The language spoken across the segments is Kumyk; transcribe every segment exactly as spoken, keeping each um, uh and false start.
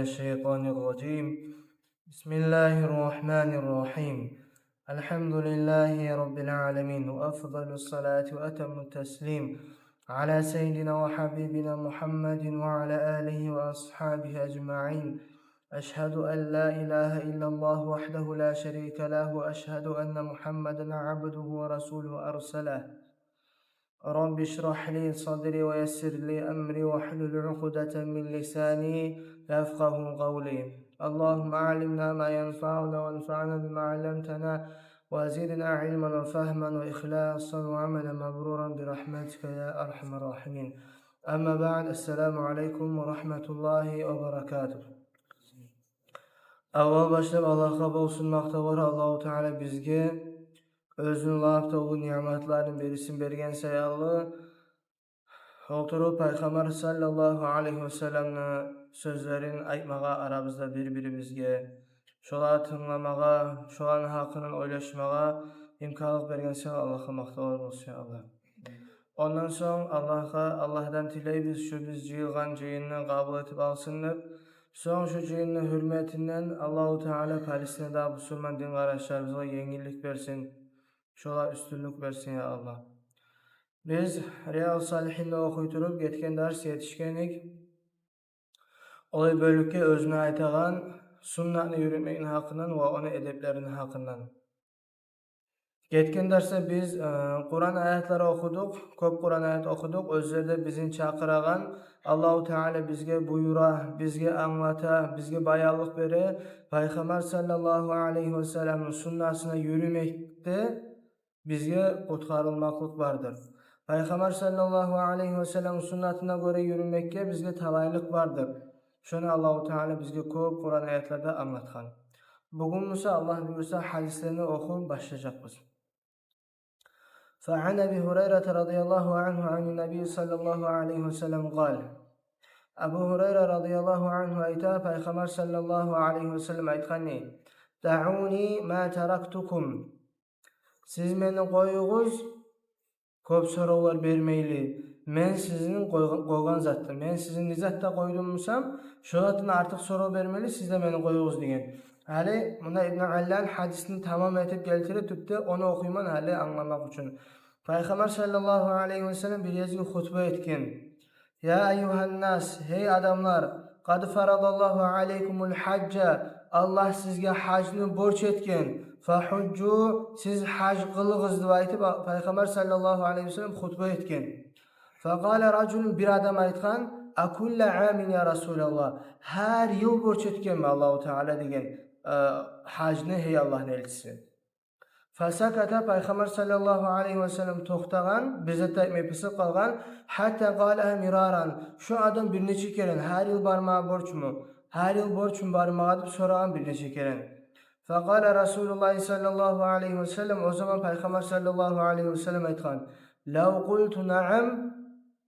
الشيطان الرجيم. بسم الله الرحمن الرحيم. الحمد لله رب العالمين، وأفضل الصلاة وأتم التسليم على سيدنا وحبيبنا محمد وعلى آله وأصحابه أجمعين. أشهد أن لا إله إلا الله وحده لا شريك له، وأشهد أن محمدا عبده ورسوله أرسله. رب اشرح لي صدري ويسر لي أمري واحلل عقدة من لساني يفقهوا قولي. اللهم علمنا ما ينفعنا وانفعنا بما علمتنا وزدنا علما وفهما وإخلاصا وعملا مبرورا برحمتك يا أرحم الراحمين. أما بعد، السلام عليكم ورحمة الله وبركاته. Аввал башлап Аллагьгъа болсун макътавлар, Аллагьу Таала бизге оьзюню лап да уллу ниъматларыны бирисин берген саялы, олтуруп Пайхаммар саллаллагьу алайгьи васалламны сёзлерин айтмагъа арабызда бир-бирибизге, шоланы тынгламагъа, шоланы гьакъындан ойлашмагъа имканлыкъ берген саялы Аллагьгъа макътавлар болсун, я Аллагь. Ондан сонг Аллагьгъа, Аллагьдан тилейбиз, шу биз жыйылгъан жыйынны къабул этип алсын деп. Сонг шу жыйынны гьюрметинден Аллагьу Таала Палестинадагъы бусурман дин къардашларыбызгъа енгиллик берсин, шолагъа уьстюнлюк берсин, я Аллагь. Биз Риядус-Салигьинни охуй туруп, гетген дарс етишген эдик олай бёлюкге, оьзюне айтагъан суннатны юрютмекни гьакъындан ва ону эдеплерини гьакъындан. Гетген дарсда биз, э, Къуран аятлар охудукъ, кёп Къуран аят охудукъ. Оьзлери де бизин чакъырагъан, Аллагьу Таала бизге буюра, бизге англата, бизге баянлыкъ бере. Пайхаммар саллаллагьу алайгьи васалламны суннасына юрюмекде бизге къутгъарылмакълыкъ бардыр. Пайхаммар саллаллагьу алайгьи васалламны суннатына гёре юрюмекге бизге талайлыкъ бардыр. Шону Аллагьу Таала бизге кёп Къуран аятларда англатгъан. Бугюн буса, Аллагь буюрса, гьадислени охуп башлажакъбыз. فعن أبي هريرة رضي الله عنه عن النبي صلى الله عليه وسلم قال. Абу Гьурайра радияллагьу ангьу айта, Пайхаммар саллаллагьу алайгьи васаллам айтгъан: دعوني ما تركتكم. Сиз мени къоюгъуз, кёп соравлар бермейли. Мен сизин къой-, къойгъан затны, мен сизин не затда къойдум бусам, шо затдан артыкъ сорав бермейли, сиз де мени къоюгъуз деген. Гьали мунда Ибну Аллан гьадисни тамам этип гелтирип, тюпде ону охуйман гьали англамакъ учун. Пайхаммар саллаллагьу алайгьи васаллам бир гезик хутба этген. يا أيها الناس, гьей адамлар, قد فرض الله عليكم الحج, Аллагь сизге гьажны борч этген. فحجوا, сиз гьаж къылыгъыз деп айтып, Пайхаммар саллаллагьу алайгьи васаллам хутба этген. فقال رجل, бир адам айтгъан: أكل عام يا رسول الله, гьар йыл борч этгенми Аллагьу Таала деген, э, гьажны, гьей Аллагьны элчиси? فسكت, Пайхаммар саллаллагьу алайгьи васаллам токътагъан, бир зат да айтмай пысып къалгъан. حتى قالها مرارا, шо адам бир нече керен: гьар йыл бармагъа борчму, гьар йыл борчму бармагъа деп сорагъан бир нече керен. فقال رسول الله صلى الله عليه وسلم, о заман Пайхаммар саллаллагьу алайгьи васаллам айтгъан: لو قلت نعم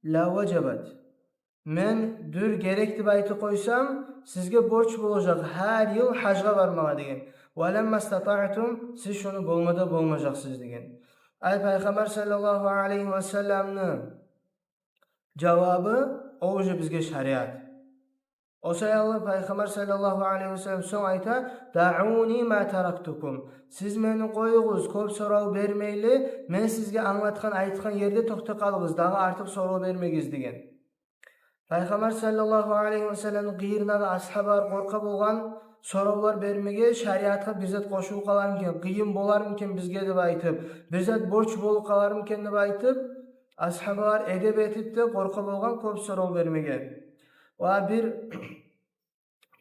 لوجبت. Мен дюр герек деп айтып къойсам, сизге борч болажакъ гьар йыл гьажгъа бармагъа деген. ولما استطعتم, сиз шону болма да болмажакъсыз деген. Ай, Пайхаммар саллаллагьу алайгьи васалламны жавабы, о уже бизге шариат. О саялы Пайхаммар саллаллагьу алайгьи васаллам сонг айта: دعوني ما تركتكم. Сиз мени къоюгъуз, кёп сорав бермейли, мен сизге англатгъан, айтгъан ерде токътап къалыгъыз, дагъы артыкъ сорав бермегиз деген. Пайхаммар саллаллагьу алайгьи васалламны къырыйындагъы асгьабалар къоркъа болгъан соравлар бермеге, шариатгъа бир зат къошулуп къалармы экен, къыйын болармы экен бизге деп айтып, бир зат борч болуп къалармы экен деп айтып, асгьабалар эдеп этип де къоркъа болгъан кёп сорав бермеге. Ва бир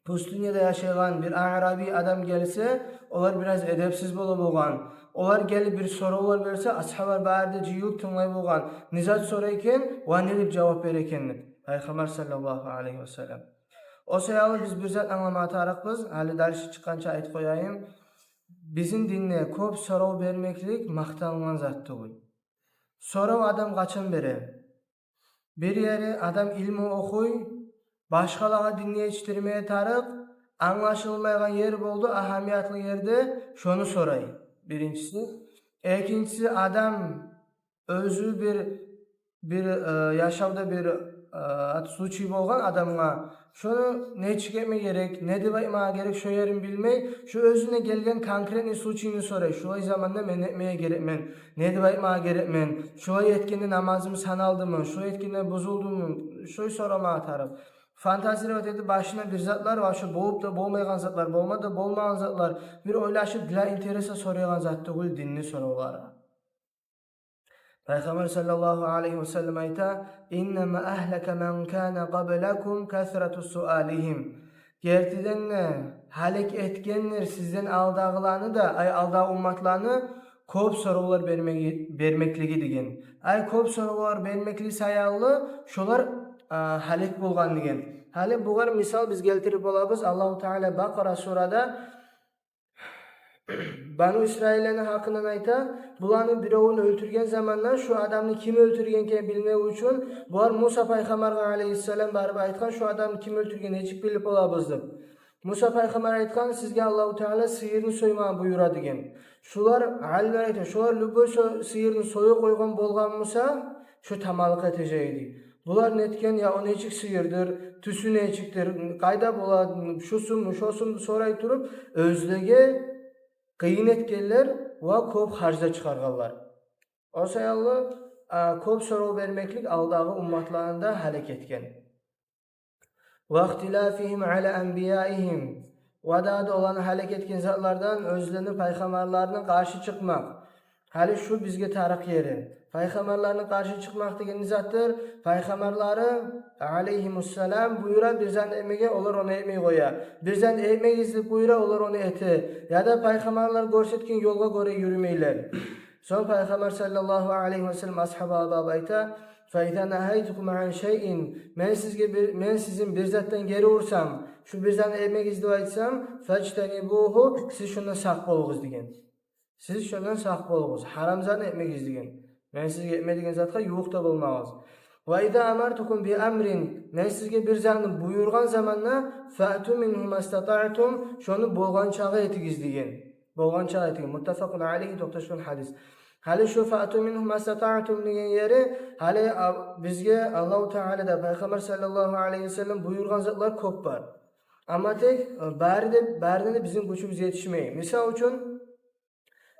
пустыняда яшайгъан бир аъраби адам гелсе, олар бираз эдепсиз бола болгъан. Олар гелип бир соравлар берсе, асгьабалар бары да жыйылып тынглай болгъан. Не зат сорай экен, ва не деп жавап бере экен деп Пайхаммар саллаллагьу алайгьи васаллам. О саялы биз бир зат англамагъа тарыкъбыз, гьали дальше чыкъгъанча айтып къояйым. Бизин динде кёп сорав бермеклик макъталынгъан зат тюгюл. Сорав адам къачан бере? Бир ери адам илму охуй, башгъалагъа динни етишдирмеге тарыкъ, англашылмайгъан ер болду, агьамиятлы ерде, шону сорай. Биринчиси. Экинчиси, адам оьзю бир, бир, э, яшавда бир э, случай болгъан адамгъа, шону нечик этме герек, не деп айтмагъа герек, шо ерин билмей, шо оьзюне гелген конкретный случайны сорай. Шулай заманда мен этмеге герекмен, не деп айтмагъа герекмен, шулай этгенде намазым саналдымы, шулай этгенде бузулдуму, шо сорамагъа тарыкъ. Фантазировать этип, башына бир затлар, вообще болуп да болмайгъан затлар, болма да болмагъан затлар, бир ойлашып, для интереса сорайгъан зат тюгюл динни соравлары. Пайхаммар саллаллагьу алайгьи ва саллам айта: «Иннама агьлака ман кана къаблакум касрату суалигьим». Гертиден де, гьалек этгендир сизден алдагъыланы да, ай, алдагъы умматланы кёп соравлар бермеги, бермеклиги деген. Ай, кёп соравлар бермеклиги саялы шолар, а, гьалек болгъан деген. Гьали бугъар мисал биз гелтирип болабыз. Аллагьу Таала Бакъара сурада Бану Исраиллени гьакъындан айта, буланы биревюн оьлтюрген заманда, шу адамны ким оьлтюрген экен билмек учун, булар Муса пайхаммаргъа алайгьиссалам барып айтгъан: «Шу адамны ким оьлтюрген, нечик билип болабыз?» — деп. Муса пайхаммар айтгъан: «Сизге Аллагьу Таала сыйырны соймагъа буюра», — деген. Шулар, алимлер айта, шулар любой со-, сыйырны союп къойгъан болгъан буса, шо таманлыкъ этежек эди. Булар нетген, я о нечик сыйырдыр, тюсю нечикдир, къайда бола, шусуму, шосуму сорай туруп, оьзлеге къыйын этгенлер ва кёп харж да чыгъаргъанлар. О саялы, а, кёп сорав бермеклик алдагъы умматланы да гьалек этген. «Ва ихтилафигьим ала анбияигьим». Ва дагъы да оланы гьалек этген затлардан оьзлени пайхаммарларына къаршы чыкъмакъ. Гьали шу бизге тарыкъ ери. Пайхаммарларына къаршы чыкъмакъ деген не затдыр? Пайхаммарлары, алайгьимуссалам, буюра бир зат этмеге, олар ону этмей къоя. Бир зат этмегиз деп буюра, олар ону эте. Яда пайхаммарлар гёрсетген ёлгъа гёре юрюмейлер. Сонг Пайхаммар саллаллагьу алайгьи ва саллам асгьабагъа барып айта: «Фа иза нагьайтукум ан шайин», мен сизге бир, мен сизин бир затдан гери урсам, шу бир затны этмегиз деп айтсам, «фажтанибугьу», сиз шондан сакъ болугъуз деген. Сиз шондан сакъ болугъуз, гьарам затны этмегиз деген. Мен сизге этме деген затгъа ювукъ да болмагъыз. «Ва иза амартукум би амрин», мен сизге бир затны буюргъан заманда, «фаъту мингьу мастатаътум», шону болгъан чакъы этигиз деген. Болгъан чакъы этигиз. Муттафакъун алайгьи, токъташгъан гьадис. Гьали шу «фаъту мингьу мастатаътум» деген ери, гьали, а, бизге Аллагьу Таала да, Пайхаммар саллаллагьу алайгьи ва саллам буюргъан затлар кёп бар. Амма тек, э, бары да, барына да бизин гючюбюз етишмей. Мисал учун,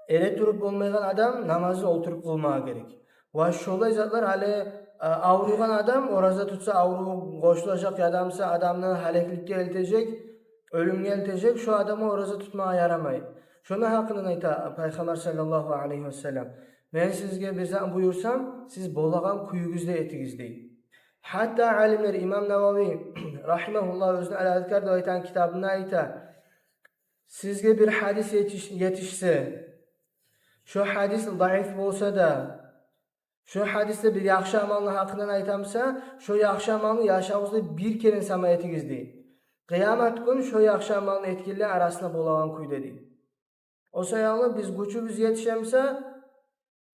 эретуруп болмайгъан адам намазны олтуруп къылмагъа герек. Ва шолай затлар, гьали, а, авругъан адам ораза тутса, аврув къошулажакъ, яда буса адамны гьалекликге элтежек, оьлюмге элтежек, шо адамгъа ораза тутмагъа ярамай. Шону гьакъындан айта Пайхаммар саллаллагьу алайгьи ва саллам: «Мен сизге бир зат буюрсам, сиз болагъан кююгюзде этигиз», — дей. Гьатта алимлер, имам Навави, рагьимагьуллагь, оьзюню «Ал-Азкар» деп айтагъан китабында айта: «Сизге бир гьадис етиш-, етишсе, шо гьадис заиф болса да, шо гьадисде бир яхшы амалны гьакъындан айта буса, шо яхшы амалны яшавугъузда бир керен сама этигиз», — дей. Къыямат гюн шо яхшы амалны этгенлер арасында болагъан кюйде, дей. О саялы биз гючюбюз етише буса,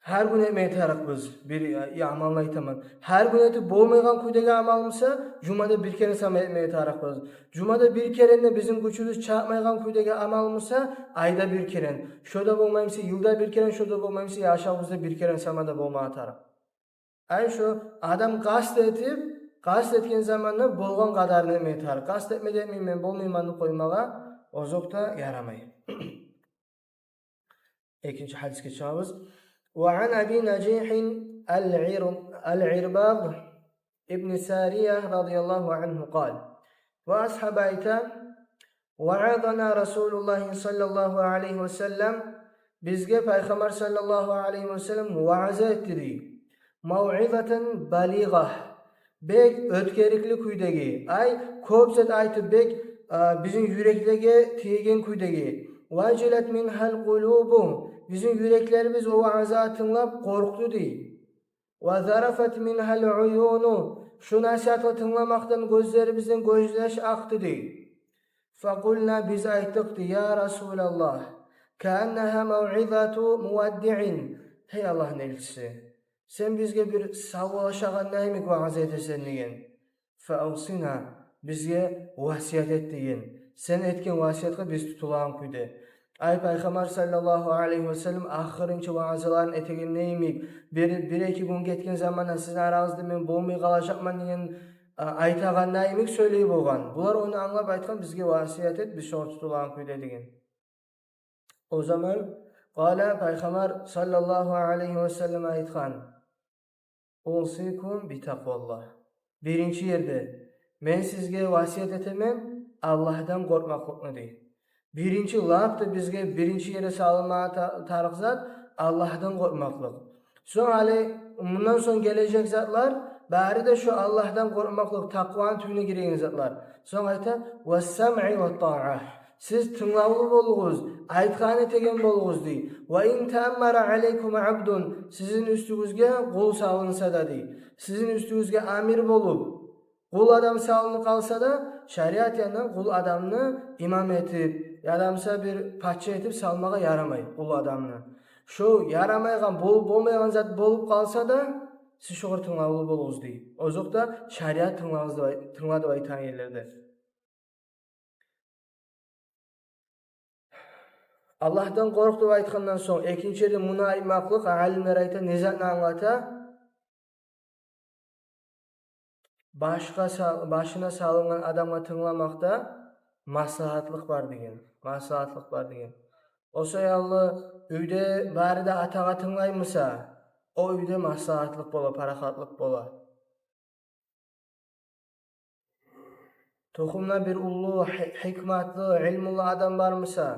гьар гюн этмеге тарыкъбыз. Бир, э, амалны айтаман. Гьар гюн этип болмайгъан кюйдеги амал буса, жумада бир керен сама этмеге тарыкъбыз. Жумада бир керен де бизин гючюбюз чатмайгъан кюйдеги амал буса, айда бир керен. Шо да болмай буса, йылда бир керен, шо да болмай буса, яшавубузда бир керен сама да болмагъа тарыкъ. Ай шо адам къаст этип, къаст этген заманда болгъан къадарны этмеге тарыкъ. Къаст этмей де этмеймен, болмайман деп къоймагъа, озокъда, ярамай. Экинчи гьадисге чыгъабыз. Ва ан Аби Нажигьин ал-Ир-, ал-Ирбад ибн Сария радияллагьу ангьу къал. Ва асгьаба айта: «Ваъазана Расулуллагьи саллаллагьу алайгьи ва саллам», бизге Пайхаммар саллаллагьу алайгьи ва саллам ваъза этди, дей. «Мавъизатан балигъа», бек оьтгерикли кюйдеги, ай, кёп зат айтып, бек, а, бизин юреклеге тиеген кюйдеги. «Важилат мингьал къулубу», бизин юреклерибиз о ваъза тынглап къоркъду, дей. «Ва зарафат мингьал уюну», шу насигьатгъа тынгламакъдан гёзлерибизден гёзьяш акъды, дей. «Факъулна», биз айтдыкъ, дей: «Я Расулаллагь, кааннагьа мавъизату муваддиин». Гьей Аллагьны элчиси, сен бизге бир савлашагъанда йимик ваъза этесен, деген. «Фаавсина», бизге васият эт, деген. Сен этген васиятгъа биз тутулагъан кюйде. Ай, Пайхаммар саллаллагьу алайгьи васаллам ахырынчы ваазаларын этегенде йимик, бир, бир-эки гюн гетген заманда сизин арагъызда мен болмай къалажакъман деген, а, айтагъанда йимик сёйлей болгъан. Булар ону англап айтгъан: «Бизге васият эт, биз шогъар тутулагъан кюйде», — деген. О заман къала, Пайхаммар саллаллагьу алайгьи васаллам айтгъан: «Усикум битакъваллагь». Биринчи ерде: «Мен сизге васият этемен Аллагьдан къоркъмакълыкъны», — дей. Биринчи лап да бизге биринчи ерде салынма та-, тарыкъ зат Аллагьдан къоркъмакълыкъ. Сонг гьали мундан сонг гележек затлар бары да шо Аллагьдан къоркъмакълыкъ, такъваны тюбюне гиреген затлар. Сонг айта: «Вассамъи ваттаъа». Сиз тынглавлу болугъуз, айтгъанны этеген болугъуз, дей. «Ва ин тааммара алайкум абдун», сизин уьстюгюзге къул салынса да, дей. Сизин уьстюгюзге амир болуп, къул адам салынып къалса да, шариат янындан къул адамны имам этип, ядамса бир пача этип салмагъа ярамай къул адамны. Шо ярамайгъан, бол-, болмайгъан зат болуп къалса да, сиз шогъар тынглавлу болугъуз, дей. Озокъда, шариат тынглагъыз деп ай-, тынгла деп айтагъан ерлерде. Аллагьдан къоркъ деп айтгъандан сонг, экинчи ерде муну айтмакълыкъ, алимлер айта, не затны англата? Башгъа са-, башына салынгъан адамгъа тынгламакъда маслагьатлыкъ бар деген. Маслагьатлыкъ бар деген. О саялы уьйде бары да атагъа тынглаймыса, о уьйде маслагьатлыкъ бола, парахатлыкъ бола. Тухумда бир уллу, хи-, хикматлы, илмулу адам бармыса,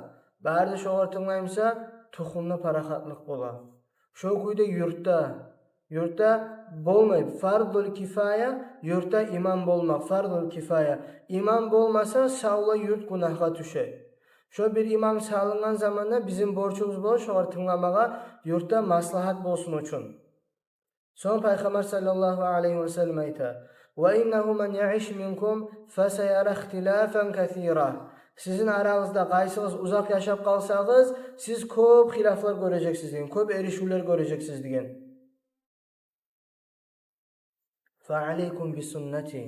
бары да шогъар тынглаймыса, тухумда парахатлыкъ бола. Шо кюйде юртда, юртда болмай, фарзул кифая, юртда имам болмакъ, фарзул кифая. Имам болмаса, савлай юрт гюнагьгъа тюше. Шо бир имам салынгъан заманда бизин борчубуз бола шогъар тынгламагъа, юртда маслагьат болсун учун. Сонг Пайхаммар саллаллагьу алайгьи васаллам айта: «Ва иннагьу ман яиш минкум фасаяра ихтилафан касира». Сизин арагъызда къайсыгъыз узакъ яшап къалсагъыз, сиз кёп хилафлар гёрежексиз деген, кёп эришивлер гёрежексиз деген. «Фа алайкум би суннати».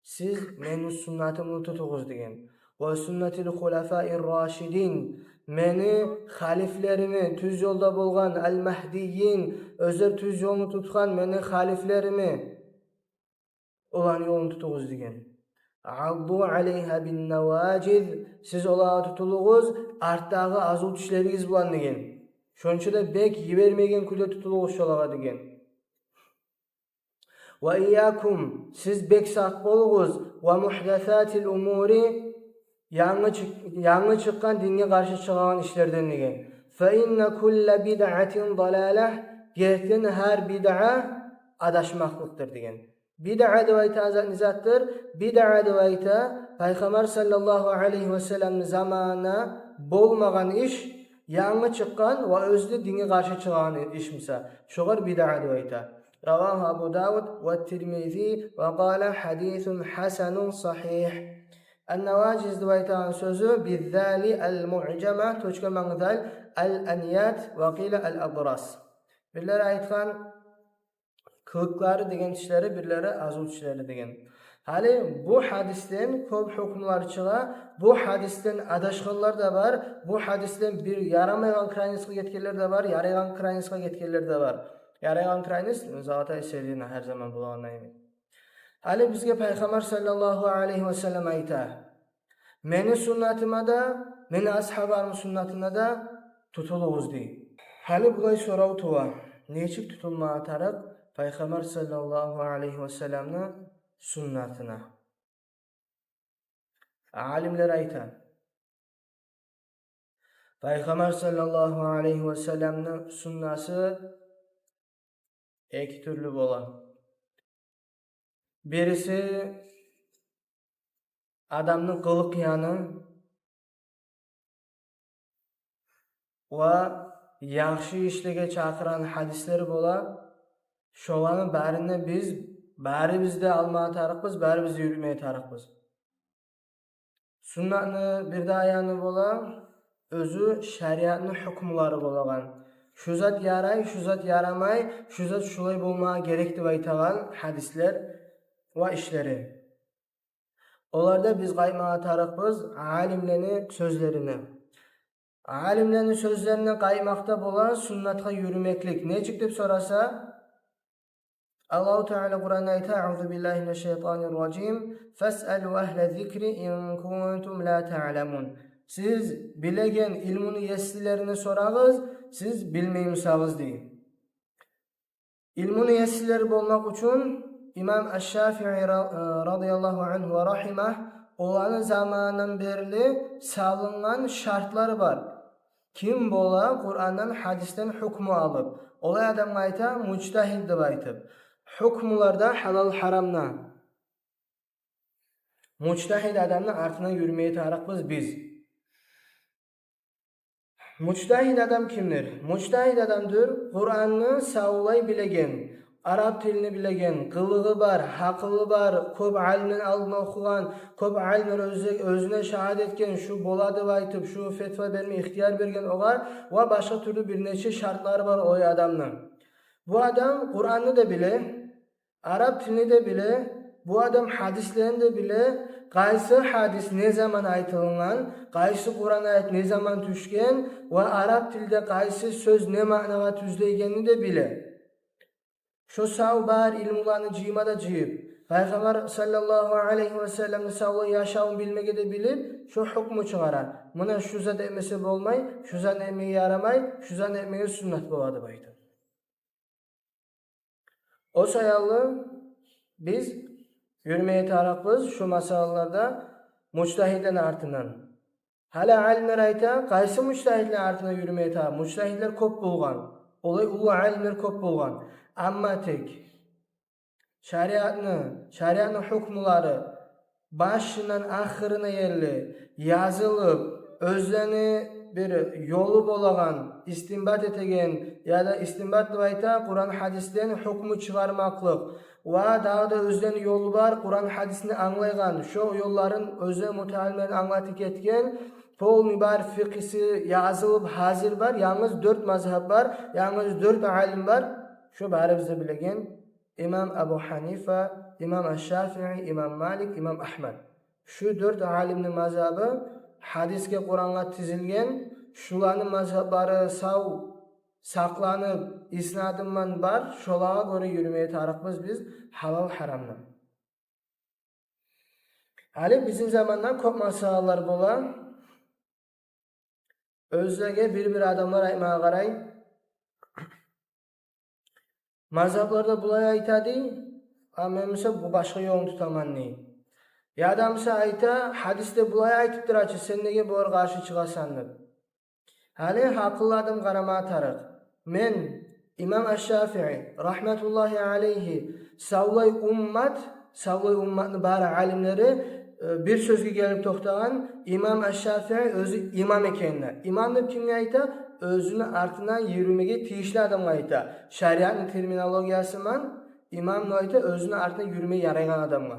Сиз мени суннатымны тутугъуз деген. «Ва суннатил хулафаир рашидин». Мени халифлерими, тюз ёлда болгъан, ал-магьдийин, оьзлер тюз ёлну тутгъан мени халифлерими. Оланы ёлун тутугъуз деген. «Адду алайгьа бин наважиз». Сиз олагъа тутулугъуз артдагъы азув тишлеригиз булан деген. Шонча да бек йибермейген кюйде тутулугъуз шолагъа деген. «Ва ийякум», сиз бек сакъ болугъуз, «ва мугьдасатил умури», янгы чыкъ-, янгы чыкъгъан, динге къаршы чыгъагъан ишлерден деген. «Фа инна кулла бидъатин далала», гертиден гьар бидъа адашмакълыкъдыр деген. Бидъа деп айтагъан зат не затдыр? Бидъа деп айта Пайхаммар саллаллагьу алайгьи васалламны заманында болмагъан иш, янгы чыкъгъан ва оьзю де динге къаршы чыгъагъан иш буса, шогъар бидъа деп айта. Равагьу Абу Давуд ва Тирмизи ва къала хьадисун хьасанун сахьигь. Ан-наважиз деп айтагъан сёзю биззали ал-муъжама, точка манг зал, ал-аньят ва къила ал-адрас. Бирлери айтгъан, кылыкълары деген тишлери, бирлери азув тишлери деген. Гьали бу хьадисден кёп гьукмулар чыгъа. Бу хьадисден адашгъанлар да бар, бу хьадисден бир ярамайгъан крайностгъа гетгенлер де бар, ярайгъан крайностгъа гетгенлер де бар. Ярайгъан крайность золотая середина, гьар заман болагъандай. Гьали бизге Пайхаммар саллаллагьу алайгьи васаллам айта: «Мени суннатыма да, мени асгьабларымны суннатына да тутулугъуз», — дей. Гьали булай сорав тува: нечик тутулмагъа тарыкъ Пайхаммар саллаллагьу алайгьи васалламны суннатына? Алимлер айта, Пайхаммар саллаллагьу алайгьи васалламны суннасы эки тюрлю бола. Бириси адамны къылыкъ яны ва яхшы ишлеге чакъырагъан хьадислер бола. Шоланы барын да биз, барыбыз да алмагъа тарыкъбыз, барыбыз да юрютмеге тарыкъбыз. Суннатны бир де аяны бола, оьзю шариатны гьукмулары болагъан. Шу зат ярай, шу зат ярамай, шу зат шулай болмагъа герек деп айтагъан хьадислер ва ишлери. Оларда биз къайтмагъа тарыкъбыз алимлени сёзлерине. Алимлени сёзлерине къайтмакъда бола суннатгъа юрюмеклик. Нечик деп сораса, Аллагьу Таала Къуранда айта: «Аузу биллагьи минаш шайтанир ражим. Фасъалу агьла зикри ин кунтум ла таъламун». Сиз билеген илмуну еслилерине сорагъыз, сиз билмей бусагъыз, дей. Илмуну еслилери болмакъ учун имам Аш-Шафии ра-, э, радияллагьу ангьу ва рагьимагь, оланы заманындан берли салынгъан шартлар бар. Ким бола Къурандан, гьадисден гьукму алып, олай адамгъа айта мужтагьид деп айтып. Гьукмуларда, гьалал-гьарамда мужтагьид адамны артындан юрюмеге тарыкъбыз биз. Мужтагьид адам кимдир? Мужтагьид адамдыр Къуранны савлай билеген, араб тилни билеген, къылыгъы бар, гьакъылы бар, кёп алимлени алдында охугъан, кёп алимлер оьзю-, оьзюне шагьат этген, шу бола деп айтып, шу фетва берме ихтияр берген огъар, ва башгъа тюрлю бир нече шартлары бар о адамны. Бу адам Къуранны да биле, араб тилни де биле, бу адам гьадислени де биле, къайсы гьадис не заман айтылынгъан, къайсы Къуран аят не заман тюшген ва араб тилде къайсы сёз не маънагъа тюзлейгенни де биле. Шо сав бар илмуланы жыйма да жыйып, Пайхаммар саллаллагьу алайгьи ва салламны савлай яшавун билмеге де билип, шо гьукму чыгъара. Муна шу зат этмесе болмай, шу зат этмеге ярамай, шу зат этмеге суннат бола деп айта. О саялы биз юрюмеге тарыкъбыз шу масъалаларда мужтагьидлени артындан. Гьали алимлер айта, къайсы мужтагьидлени артындан юрюмеге тарыкъ? Мужтагьидлер кёп болгъан, олай уллу алимлер кёп болгъан. Амма тек шариатны, шариатны гьукмулары башындан ахырына ерли язылып, оьзлени бир ёлу болагъан, истинбат этеген, яда истинбат деп айта Къуран гьадисден гьукму чыгъармакълыкъ, ва дагъы да оьзлени ёлу бар, Къуран гьадисни англайгъан, шо ёлларын оьзлени мутаалимлерин англатып гетген, полный бар, фикъгьиси язылып гьазир бар, янгыз дёрт мазгьаб бар, янгыз дёрт алим бар. Шо барыбыз да билеген имам Абу Гьанифа, имам Аш-Шафии, имам Малик, имам Агьмад. Шу дёрт алимни мазгьабы гьадисге, Къурангъа тизилген, шуланы мазгьаблары сав сакъланып, иснадыман бар, шолагъа гёре юрюмеге тарыкъбыз биз гьалал-гьарамда. Гьали бизин заманда кёп масъалалар бола. Оьзлеге бир-бир адамлар айтмагъа къарай, мазгьабларда булай айта дей, а мен буса бу башгъа ёлну тутаман дей. Яда буса айта, гьадисде булай айтып тура чы, сен неге бугъар къаршы чыгъасан деп. Гьали гьакъыллы адам къарамагъа тарыкъ. Мен, имам Аш-Шафии, рагьматуллагьи алайгьи, савлай уммат, савлай умматны бары алимлери, э, бир сёзге гелип токътагъан, имам Аш-Шафии оьзю имам экенине. Имам деп кимге айта? Оьзюню артындан юрюмеге тийишли адамгъа айта. Шариатны терминологиясыман, имам деп айта оьзюню артындан юрюмеге ярайгъан адамгъа.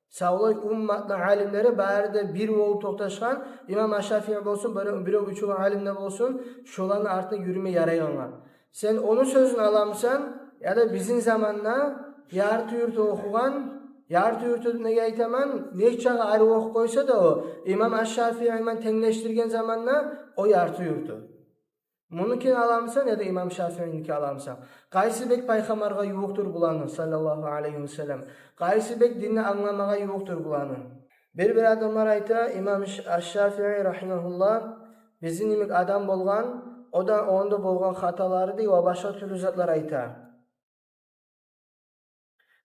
Савлай умматны алимлери бары да бир болуп токъташгъан, имам Аш-Шафии болсун, бирев, бирев уьчюн алим де болсун, шоланы артындан юрюме ярайгъангъа. Сен ону сёзюн аламысан, яда бизин заманда ярты-юрту охугъан, ярты-юрту неге айтаман, нечакъы арив охуп къойса да о, имам Аш-Шафииман тенглешдирген заманда о ярты-юрту. Мунукин аламысан яда имам Шафииники аламысан? Къайсы бек пайхаммаргъа ювукъдур буланы, саллаллагьу алайгьи ва саллам? Къайсы бек динни англамагъа ювукъдур буланы? Бир-бир адамлар айта, имам Ш-, Аш-Шафии, рагьимагьуллагь, бизин йимик адам болгъан, о да, онда болгъан хаталары дей ва башгъа тюрлю затлар айта.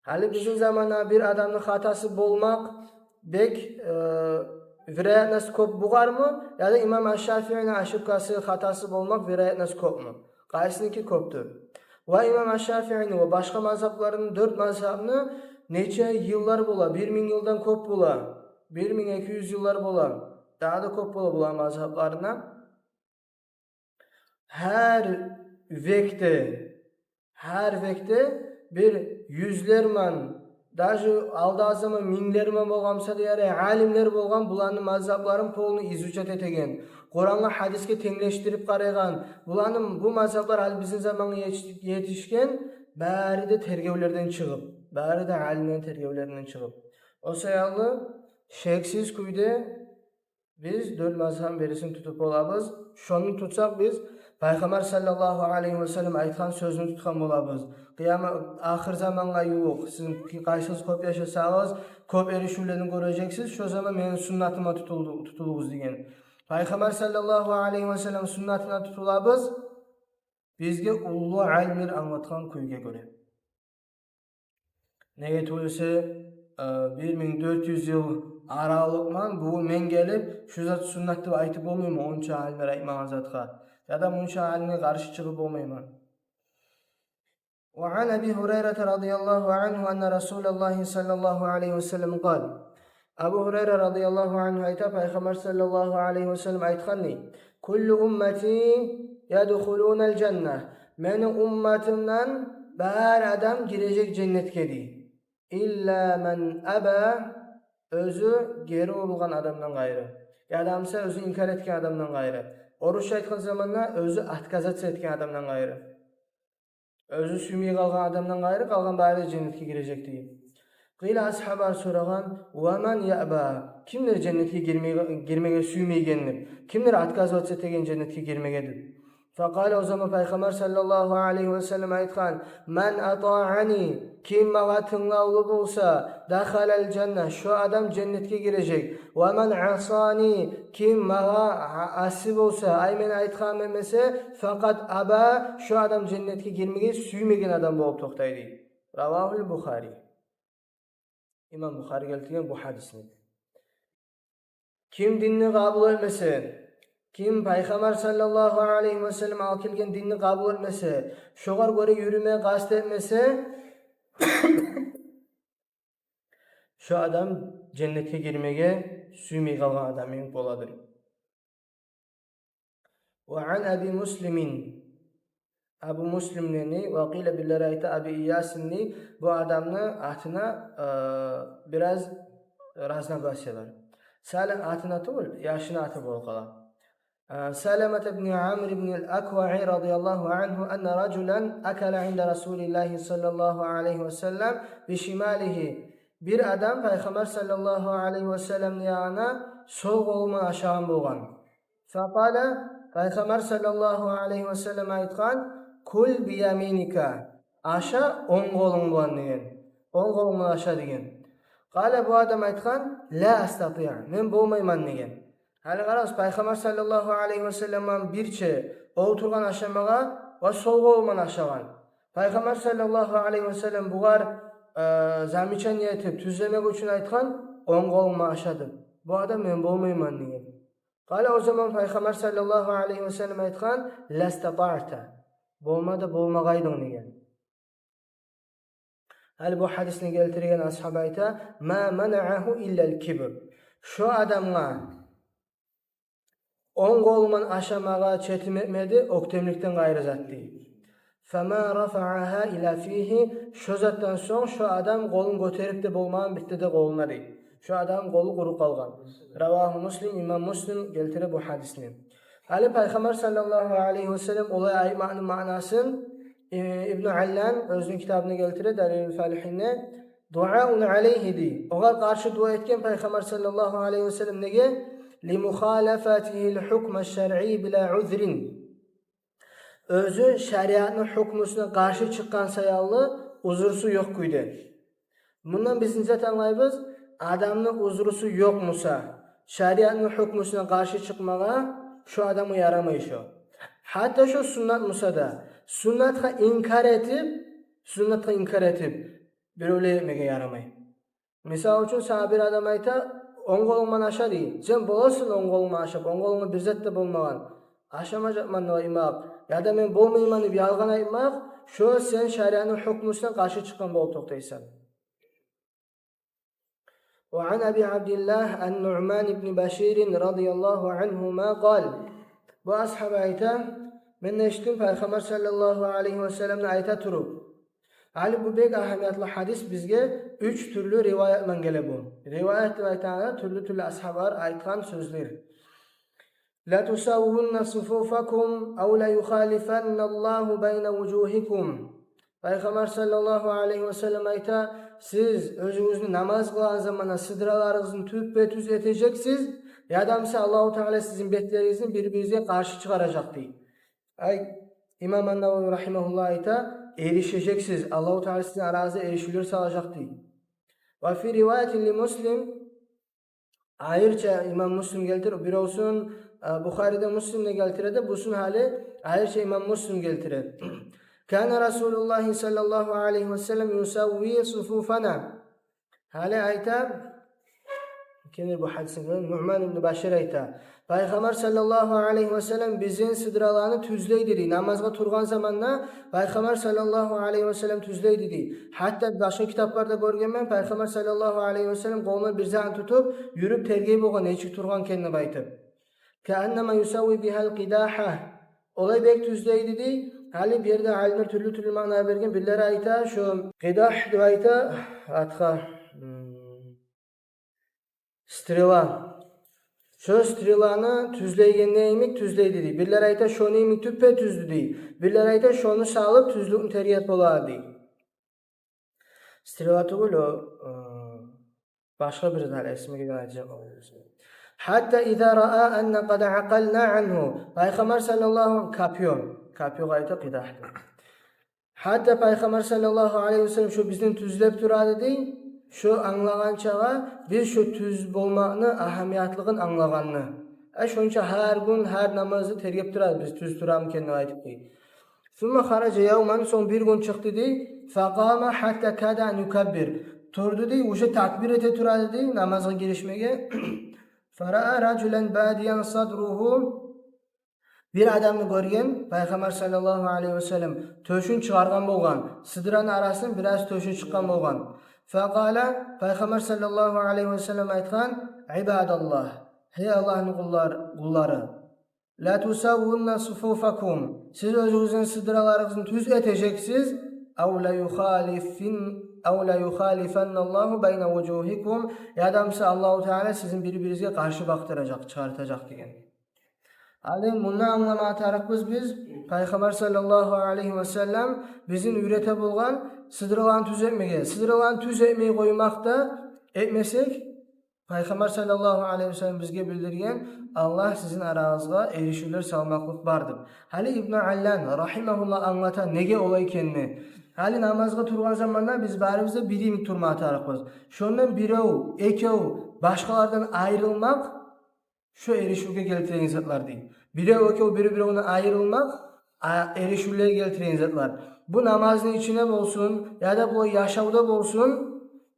Гьали бизин заманда бир адамны хатасы болмакъ бек, э, вероятность кёп бугъармы? Яда имам Аш-Шафиини ошибкасы, хатасы болмакъ вероятность кёпмю? Къайсыники кёпдюр? Ва имам Аш-Шафиини ва башгъа мазгьабларыны, дёрт мазгьабны нече йыллар бола? Бир минг йылдан кёп бола. Бир минг эки юз йыллар бола. Дагъы да кёп бола буланы мазгьабларына. Гьар векде, гьар векде бир юзлерман, даже алда заман минглерман болгъан буса да ярай, алимлер болгъан, буланы мазгьабларын полный изучать этеген, Къурангъа, гьадисге тенглешдирип къарайгъан. Буланы, бу мазгьаблар гьали бизин замангъа етиш-, етишген, бары да тергевлерден чыгъып, бары да алимлени тергевлеринден чыгъып. О саялы шексиз кюйде Биз дёрт мазгьабны бирисин тутуп болабыз. Шону тутсакъ, биз Пайхаммар саллаллагьу алайгьи васаллам айтгъан сёзню тутгъан болабыз. Къыяма-, ахыр замангъа ювукъ, сиз къайсыгъыз кёп яшасагъыз, кёп эришивлени гёрежексиз, шо заман мени суннатыма тутулду-, тутулугъуз деген. Пайхаммар саллаллагьу алайгьи васаллам суннатына тутулабыз. Бизге уллу алимлер англатгъан кюйге гёре. Неге тюгюл эсе, э, бир минг дёрт юз йыл аралыкъман, бугюн мен гелип, шу зат суннат деп айтып болмайман, онча алимлер айтмагъан затгъа. Яда мунча алимге къаршы чыгъып болмайман. وعن أبي هريرة رضي الله عنه أن رسول الله صلى الله عليه وسلم قال. Абу Гьурайра радияллагьу ангьу айта, Пайхаммар саллаллагьу алайгьи васаллам айтгъан дей: كل أمتي يدخلون الجنة. Мени умматымдан бары адам гирежек женнетге дей. إلا من أبى, оьзю гери урулгъан адамдан къайры. Яда буса оьзю инкар этген адамдан къайры. Орусча айтгъан заманда, оьзю отказаться этген адамдан къайры. Оьзю сюймей къалгъан адамдан къайры, къалгъан бары женнетге гирежек дей. قيل, асгьабалар сорагъан: ومن يأبى, кимдир женнетге гирмеге, гирмеге сюймейген деп, кимдир отказываться этеген женнетге гирмеге деп. فقال, о заман Пайхаммар саллаллагьу алайгьи васаллам айтгъан: من أطاعني, ким магъа тынглавлу болса, دخل الجنة, шо адам женнетге гирежек. ومن عصاني, ким магъа а-, аси болса, ай, мен айтгъанымны этмесе, فقد أبى, шо адам женнетге гирмеге сюймеген адам болуп токътай дей. رواه البخاري. Имам Бухари гелтирген бу гьадисни. Ким динни къабул этмесе, ким Пайхаммар саллаллагьу алайгьи васаллам алып гелген динни къабул этмесе, шогъар гёре юрюме къаст этмесе, шо адам женнетге гирмеге сюймей къалгъан адам йимик боладыр. وعن أبي مسلم. Абу Муслим дей, وقيل, бирлери айта, Аби Иясин дей, бу адамны атына, э, бираз разногласия бар. Салим атына тюгюл, яшны аты болуп къала. Э, سلمة بن عمرو بن الأكوع رضي الله عنه أن رجلا أكل عند رسول الله صلى الله عليه وسلم بشماله. Бир адам Пайхаммар саллаллагьу алайгьи васалламны янына сол къолу булан ашагъан болгъан. فقال, Пайхаммар саллаллагьу алайгьи васаллам айтгъан: كل بيمينك, аша онг къолунг булан деген. Онг къолунг булан аша деген. قال, бу адам айтгъан: لا أستطيع, мен болмайман деген. Гьали къарагъыз, Пайхаммар саллаллагьу алайгьи васаллам булан бирче олтургъан ашамагъа ва сол къолу булан ашагъан. Пайхаммар саллаллагьу алайгьи васаллам бугъар, э, замечание этип, тюзлемек учун айтгъан: онг къолунг булан аша деп. Бу адам: мен болмайман деген. قال, о заман Пайхаммар саллаллагьу алайгьи васаллам айтгъан: لا استطعت, болма да болмагъайдынг деген. Гьали бу гьадисни гелтирген асгьаба айта: ما منعه إلا الكبر. Шо адамгъа онг къолу булан ашамагъа четим этмеди оьктемликден къайры зат дей. فما رفعها إلى فيه, шо затдан сонг шо адам къолун гётерип де болмагъан битди де къолуна дей. Шо адам къолу къуру къалгъан. رواه مسلم, имам Муслим гелтире бу гьадисни. Гьали Пайхаммар саллаллагьу алайгьи васаллам олай айтмакъны маънасын, э, Ибну Аллан оьзюню китабында гелтире, Далилул Фалигьинде, дуаун алайгьи дей. Огъар къаршы дуа этген Пайхаммар саллаллагьу алайгьи васаллам. Неге? لمخالفته الحكم الشرعي بلا عذر. Оьзю шариатны гьукмусуна къаршы чыкъгъан саялы, узрусу ёкъ кюйде. Мундан биз не зат англайбыз? Адамны узрусу ёкъ буса, шариатны гьукмусуна къаршы чыкъмагъа шо адамгъа ярамай шо. Гьатта шо суннат буса да, суннатгъа инкар этип, суннатгъа инкар этип, биревлер этмеге ярамай. Мисал учун, сагъа бир адам айта: онг къолунг булан аша дей. Сен боласан онг къолунг булан ашап, онг къолунгда бир зат да болмагъан. Ашамажакъман деп айтмакъ, яда мен болмайман деп ялгъан айтмакъ, шо сен шариатны гьукмусуна къаршы чыкъгъан болуп токътайсан. وعن أبي عبد الله النعمان بن بشير رضي الله عنهما قال. Бу асгьаба айта: мен эшитдим Пайхаммар саллаллагьу алайгьи васалламны айта туруп. Гьали бу бек агьамиятлы гьадис, бизге уьч тюрлю риваят булан геле бу. Риваят деп айтагъанда тюрлю-тюрлю асгьабалар айтгъан сёзлер. لتسون صفوفكم أو ليخالفن الله بين وجوهكم. Пайхаммар саллаллагьу алайгьи васаллам айта: сиз оьзюгюзню намаз къылагъан заманда сыдраларыгъызны тюппе-тюз этежексиз, Яда буса Аллагьу Таала сизин бетлеригизни бир-биригизге къаршы чыгъаражакъ дей. Ай, имам ан-Нававий рагьимагьуллагь айта, эришежексиз, Аллагьу Таала сизин арагъызда эришивлер салажакъ дей. Ва фи риваятин ли Муслим, айрыча имам Муслим гелтире, биревсюн Бухариде, Муслимде гелтире де, бусун гьали айрыча имам Муслим гелтире. Кана Расулуллагьи саллаллагьу алайгьи ва саллам юсавви суфуфана. Гьали айта, кимдир бу гьадисни гелтирген, Нуъман ибн Башир айта, Пайхаммар саллаллагьу алайгьи ва саллам бизин сыдраланы тюзлей эди дей. Намазгъа тургъан заманда Пайхаммар саллаллагьу алайгьи ва саллам тюзлей эди дей. Гьатта башгъа китапларда гёргенмен, Пайхаммар саллаллагьу алайгьи ва саллам къолуна бир затны тутуп, юрюп тергей болгъан, нечик тургъан экен деп айтып. Кааннама юсавви бигьал къидагьа. Олай бек тюзлей эди дей. Гьали бу ерде алимлер тюрлю-тюрлю маъна берген. Бирлери айта, шо къидагь деп айта, атгъа, м, стрела. Шо стреланы тюзлейгенде йимик тюзлей эди дей. Бирлери айта, шону йимик тюппе-тюздю дей. Бирлери айта, шону салып тюзлюкню тергеп бола эди дей. Стрела тюгюл о, э, башгъа бир зат, эсиме гелген, айтажакъ болсам. Гьатта иза раа анна къад акъална ангьу. Пайхаммар саллаллагьу, копьё, копьёгъа айта къидагь деп. Гьатта Пайхаммар саллаллагьу алайгьи ва саллам шо бизин тюзлеп тура эди дей, шо англагъанчагъа биз шо тюз болмакъны агьамиятлыгъын англагъанны. Э, шонча гьар гюн, гьар намазда тергеп тура эди, биз тюз турамы экен деп айтып дей. Сумма хаража явман, сонг бир гюн чыкъды дей. Факъама гьатта када ан юкаббир. Турду дей, уже такбир эте тура эди дей намазгъа гиришмеге. Фараа ражулан бадиян садругьу. Бир адамны гёрген Пайхаммар саллаллагьу алайгьи ва саллам, тёшюн чыгъаргъан болгъан, сыдраны арасындан бираз тёшю чыкъгъан болгъан. Факъала, Пайхаммар саллаллагьу алайгьи ва саллам айтгъан: «Ибадаллагь, гьей Аллагьны къуллар-, къуллары, ла тусаввунна суфуфакум, сиз оьзюгюзню сыдраларыгъызны тюз этежексиз, ав ла юхалифин-, ав ла юхалифанналлагьу байна вужугьикум, яда буса Аллагьу Таала сизин бир-биригизге къаршы бакъдыражакъ, чыгъартажакъ», — деген. Гьали мундан англама тарыкъбыз биз, Пайхаммар саллаллагьу алайгьи ва саллам бизин уьйрете болгъан сыдраланы тюз этмеге. Сыдраланы тюз этмей къоймакъ да, этмесек, Пайхаммар саллаллагьу алайгьи ва саллам бизге билдирген, Аллагь сизин арагъызгъа эришивлер салмакълыкъ бар деп. Гьали Ибну Аллан рагьимагьуллагь англата неге олай экенни. Гьали намазгъа тургъан заманда биз барыбыз да бир йимик турма тарыкъбыз. Шондан бирев, экев башгъалардан айрылмакъ, шо эришивге гелтиреген затлар дей. Бирев-экев бири-биревинден айрылмакъ, а, эришивлеге гелтиреген затлар. Бу намазны ичинде болсун, яда бу яшавда болсун,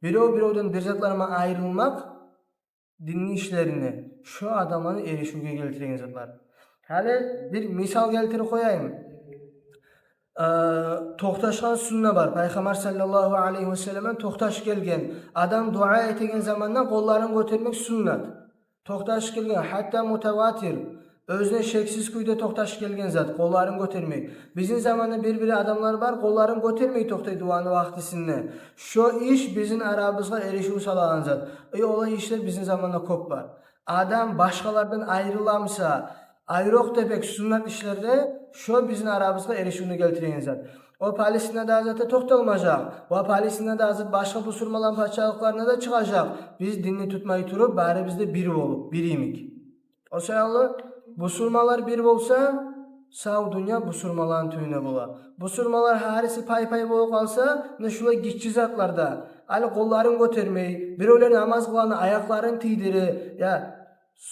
бирев-биревден бир затларман айрылмакъ, динни ишлеринде, шо адамланы эришивге гелтиреген затлар. Гьали бир мисал гелтирип къояйым. Э, токъташгъан сунна бар. Пайхаммар саллаллагьу алайгьи ва салламдан токъташып гелген. Адам дуа этеген заманда къолларын гётермек суннат. Токъташып гелген, гьатта мутаватир, оьзюне шексиз кюйде токъташып гелген зат, къолларын гётермек. Бизин заманда бир-бир адамлар бар, къолларын гётермей токътай дуаны вакътисинде. Шо иш бизин арабызгъа эришив салагъан зат. Э, олай ишлер бизин заманда кёп бар. Адам башгъалардан айрыламса, айрокъда бек суннат ишлерде, шо бизин арабызгъа эришивню гелтиреген зат. О Палестинада азатда токъталмажакъ. Ва Палестинада азат башгъа бусурманланы пачалыкъларына да чыгъажакъ. Биз динни тутмай туруп, барыбыз да бир болуп, бир йимик. О саялы бусурманлар бир болса, сав дюнья бусурманланы тюбюнде бола. Бусурманлар гьариси пай-пай болуп къалса, муна шулай гиччи затларда, гьали къолларын гётермей, биревлер намаз къылгъанда аякъларын тийдире, я,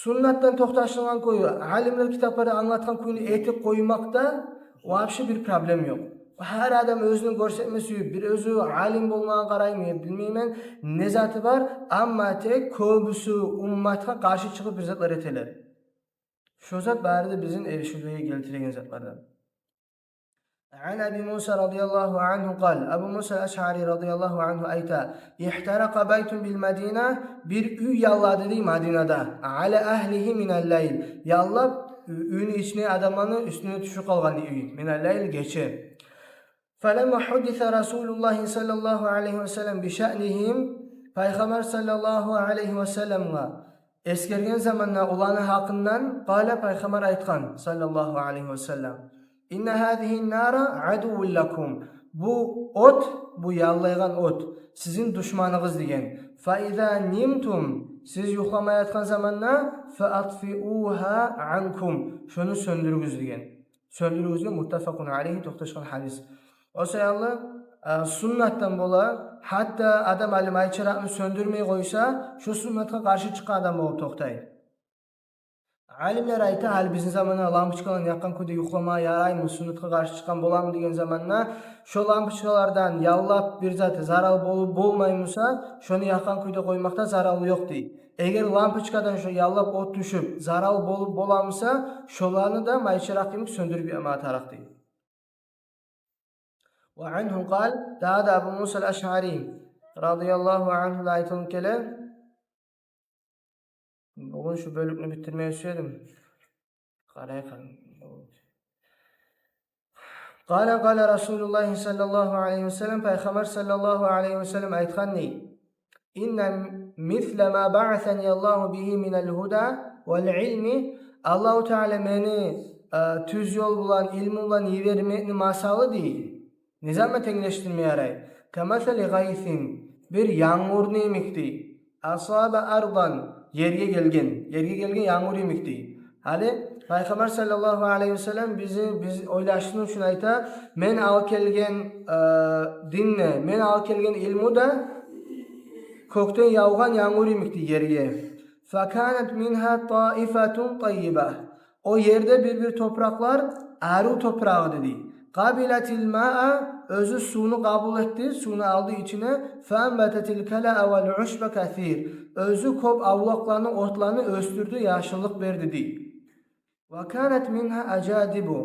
суннатдан токъташылгъан кюю, алимлер китапларда англатгъан кюйню этип къоймакъда вообще бир проблем ёкъ. Гьар адам оьзюню гёрсетме сююп, бир оьзю алим болмагъа къараймы, билмеймен, не заты бар, амма тек кёбюсю умматгъа къаршы чыгъып бир затлар этелер. Шо зат бары да бизин эришивлеге гелтиреген затлардан. Ан Аби Муса радияллагьу ангьу къал, Абу Муса Ашъари радияллагьу ангьу айта: «Ихтаракъа байтун бил Мадина», бир уьй яллады дей Мадинада. «Ала агьлигьи минал лайл», яллап, уь-, уьйню ичине адамланы уьстюне тюшюп къалгъан дей уьй. «Минал лайл», гече. «Фаламма худдиса Расулуллагьи саллаллагьу алайгьи ва саллам би шаънигьим», Пайхаммар саллаллагьу алайгьи ва салламгъа эсгерген заманда оланы гьакъындан, къала, Пайхаммар айтгъан саллаллагьу алайгьи ва саллам: «Инна гьазигьи нара адуввун лакум». Бу от, бу яллайгъан от сизин душманыгъыз деген. Фа иза нимтум, сиз юхлама ятгъан заманда, фа атфиугьа анкум, шону сёндюрюгюз деген. Сёндюрюгюз деген, муттафакъун алейгьи, токъташгъан гьадис. О саялы, э, суннатдан бола, гьатта адам гьали май чыракъны сёндюрмей къойса, шо суннатгъа къаршы чыкъгъан адам болуп токътай. Алимлер айта, гьали бизин заманда лампочкаланы якъгъан кюйде юхлама яраймы, суннатгъа къаршы чыкъгъан боламы деген заманда, шо лампочкалардан яллап бир зат зарал болуп болмаймы буса, шону якъгъан кюйде къоймакъда зарал ёкъ дей. Эгер лампочкадан шо яллап от тюшюп, зарал болуп боламы буса, шоланы да май чыракъ йимик сёндюрюп япма тарыкъ дей. Ва ангьу къал, дагъы да Абу Муса аль-Ашъари радияллагьу ангьудан айтылып геле. Бугюн шу бёлюкню битдирмеге сюе эдим. Къарай къан. Къала, къала Расулуллагьи саллаллагьу алайгьи ва саллам, Пайхаммар саллаллагьу алайгьи ва саллам айтгъан дей: «Инна мисла ма баъасани Аллагьу бигьи миналь гьуда валь илми». Аллагьу Таала мени, э, тюз ёл булан, илму булан йибермекни масалы дей. Не затман тенглешдирме ярай? «Камасали гъайсин», бир янгурну йимик дей. «Асаба ардан», ерге гелген, ерге гелген янгур йимик дей. Гьали Пайхаммар саллаллагьу алайгьи ва саллам бизин, биз ойлашсын учун айта, мен алып гелген, э, дин де, мен алып гелген илму да кёкден явгъан янгур йимик дей ерге. «Факанат мингьа таифатун таййиба». О ерде бир-бир топуракълар арив топуракъ эди дей. «Къабилатиль маа», оьзю сувну къабул этди, сувну алды ичине. «Фаамбататиль калаа валь ушба касир». Оьзю кёп авлакъланы, отланы оьсдюрдю, яшыллыкъ берди дей. «Ва канат мингьа ажадибу».